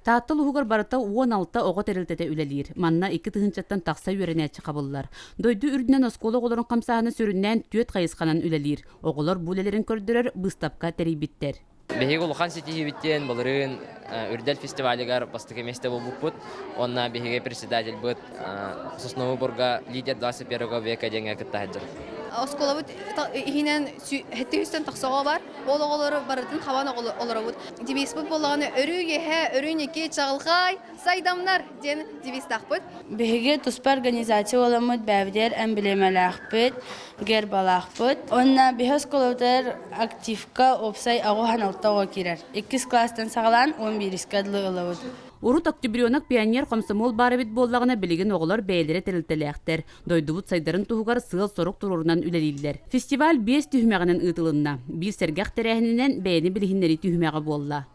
Таатта улууһугар барыта 16 оҕо тэрилтэтэ үлэлиир. Манна икки тыһыынчаттан тахса үөрэнээччи хабыллар. Дойду үрдүнэн оскуола оҕолорун хамсааһына сүрүннээн түөрт хайысханан үлэлиир. Оҕолор бу үлэлэрин көрдөрөр быыстапка тэрийбиттэр. Биһиги улахан ситиһиибит диэн былырыын Үрдэл фестивалыгар бастакы миэстэ буолбуппут. Уонна биһиги председательбыт Сосновый Бурга лидер 21 века диэҥҥэ кытта сылдьар. Оскуолабыт иһинэн сэттэ үстэн тахса оҕо бар. Ол оҕолору барытын хабан олоробут. Девизпыт буоллаҕына өрүү үөһэ, өрүү ньики, чаҕылхай, сайдамнар диэн девизтаахпыт. Биһиги туспа организация буоламмыт бэйэбитигэр эмблемэлээхпит, гербалаахпыт. Уонна биһи оскуолабытыгар активка уопсай аҕыс алта оҕо киирэр. Иккис кылаастан саҕалаан уон биирискэ дылы ылабыт. Урут октябренок пионер комсомол баар эбит буоллаҕына, билигин оҕолор бэйэлэрэ тэрилтэлээхтэр. Дойдубут сайдарын туһугар сыал-сорук туруорунан үлэлииллэр. Фестиваль биэс түһүмэҕинэн ыытылынна. Биир сэргэх тэрээһининэн бэйэни билиһиннэрии түһүмэҕэ буолла.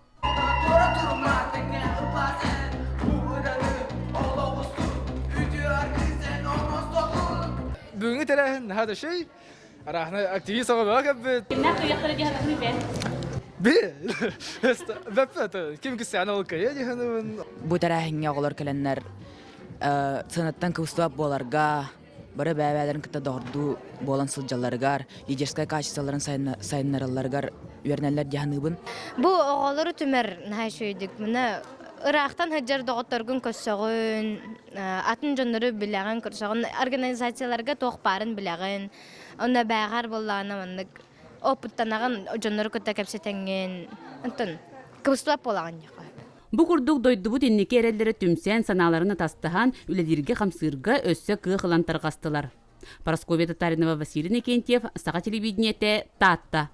Бүгүҥҥү тэрээһин наһаа да үчүгэй. Араахна активист оҕолоро кэлбит. Кимнээх кыйахтара диэххэ бэн? Би. Бэппэ ким кисээн ол кыйа диэхэнэбин. Бу тэрээһиҥҥэ оҕолор кэлэннэр сыанаттан кыбыстыбат буоларга, бары бэйэ-бэйэлэрин кытта доҕордуу буолан сылдьалларыгар, лидерскай качестволарын сайыннаралларыгар үөрэнэллэр дии саныыбын. Бу оҕолору түмэр наһаа үчүгэйдик. Мына ыраахтан сылдьар доҕотторгун көрсөҕүн, атын дьоннору билэҕин, көрсөҕүн, организацияларга туох баарын билэҕин. Онно бээҕэр буоллаҕына маннык опыттанаҕын, дьоннору кытта кэпсэтэҥҥин, онтон кыбыстыбат буолаҕын диэххэ. Бу курдук дойдубут инники эрэллэрэ түмсэн, санааларын атастаһан, үлэлииргэ-хамсыырга өссө кыах ылан тарҕастылар. Парасковья Татаринова, Василий Иннокентьев, Саха телевидениетэ, Таатта.